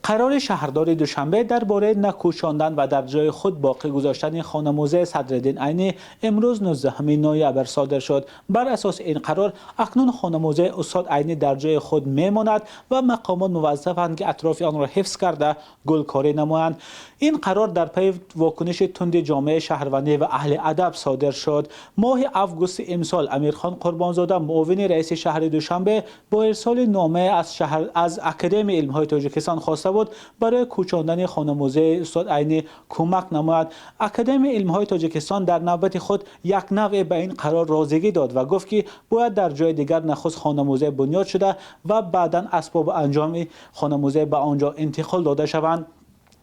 Қарори шаҳрдори Душанбе дар бораи накӯчондан ва дар ҷои худ боқӣ гузоштани хонаи музей Садриддин Айнӣ имрӯз 19 ноябр содир шуд. Бар асоси ин қарор акнун хонаи музейи устод Айнӣ дар ҷои худ мемонад ва мақомот муваззафанд, ки атрофи онро ҳифз карда, гулкорӣ намоянд. Ин қарор дар пайи вокуниши тунди ҷомеаи шаҳрвандӣ ва аҳли адаб содир шуд. Моҳи августи имсол Амирхон Қурбонзода, муовини раиси шаҳри Душанбе, бо ирсоли нома аз шаҳр аз Академияи илмҳои Тоҷикистон хоста буд, барои кӯчондани хонаи музейи устод Айнӣ кӯмак намояд. Академияи илмҳои Тоҷикистон дар навбати худ як навъе ба ин қарор розигӣ дод ва гуфт, ки бояд дар ҷои дигар нахуст хонаи музей бунёд шуда ва баъдан асбобу анҷоми хонаи музей ба он ҷо интиқол дода шаванд.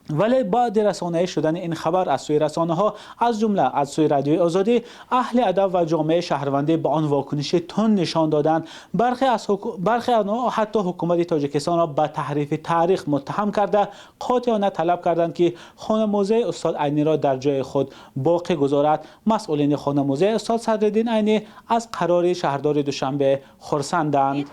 Вале баъди расонаӣ шудани ин хабар аз сӯи расонаҳо, аз ҷумла аз сӯи Радиои Озодӣ, аҳли адаб ва ҷомеаи шаҳрвандӣ ба он вокуниши тунд нишон доданд. Баъзе аз онҳо ҳатто ҳукумати Тоҷикистонро ба таҳрифи таърих муттаҳам карда, қотеона талаб карданд, ки хонаи музейи устод Айниро дар ҷои худ боқӣ гузорад. Масъулини хонаи музейи устод Садриддин Айнӣ аз қарори шаҳрдори Душанбе хурсанданд.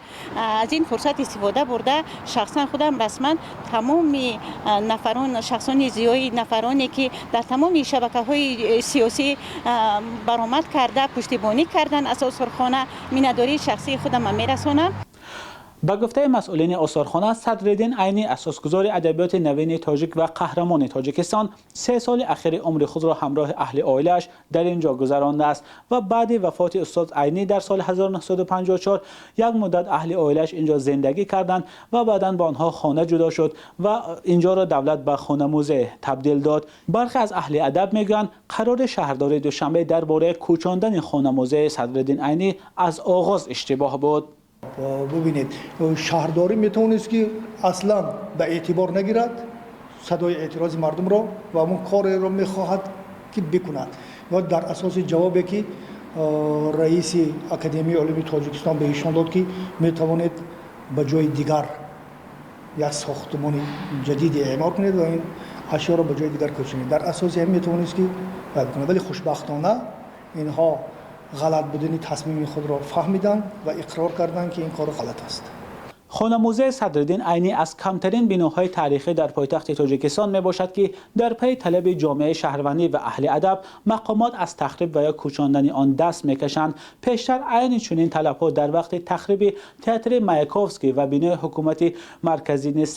Аз ин фурсат истифода бурда, шахсан худам расман тамоми нафарон, шахсони зиёи, нафароне ки дар тамоми шабакаҳои сиёсӣ баромад карда, пуштибонӣ карданд аз осорхона, миннатдории шахсии худамро мерасонам. Ба гуфтаи масъулини осорхона, Садриддин Айнӣ, асосгузори адабиёти навини тоҷик ва қаҳрамони Тоҷикистон, 3 соли ахири умри худро ҳамроҳи аҳли оилааш дар ин ҷо гузаронидааст ва баъди вафоти устод Айнӣ дар соли 1954 як муддат аҳли оилааш инҷо зиндагӣ карданд ва баъдан ба онҳо хона ҷудо шуд ва инҷоро давлат ба хонаи музей табдил дод. Баъзе аз аҳли адаб мегӯянд, қарори шаҳрдори Душанбе дар бораи кӯчондани хонаи музейи Садриддин Айнӣ аз оғоз иштибоҳ буд. Бубинед, шаҳрдорӣ метавонист, ки аслан ба эътибор нагирад садои эътирози мардумро ва ҳамон кореро мехоҳад, ки бикунад, ва дар асоси ҷавобе, ки раиси Академияи улуми Тоҷикистон ба эшон дод, ки метавонед ба ҷои дигар як сохтмони ҷадиде эъмор кунед ва ин ашёро ба ҷои дигар кӯчонед, дар асоси ҳамин метавонист, ки кунад. Вале хушбахтона инҳо ғалат будани тасмими худро фаҳмиданд ва иқрор карданд, ки ин кор ғалат аст. Хонаи музейи Садриддин Айнӣ аз камтарин биноҳои таърихӣ дар пойтахти Тоҷикистон мебошад, ки дар пайи талаби ҷомеаи шаҳрвандӣ ва аҳли адаб мақомот аз тахриб ва ё кӯчондани он даст мекашанд. Пештар айни чунин талабҳо дар вақти тахриби театри Маяковский ва бинои ҳукумати марказӣ низ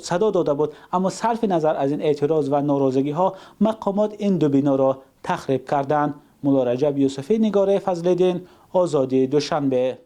садо дода буд, аммо сарфи назар аз ин эътироз ва норозигиҳо мақомот ин ду биноро тахриб карданд. Мулло Раҷаб Юсуфӣ, Нигораи Фазлиддин, Озодӣ, Душанбе.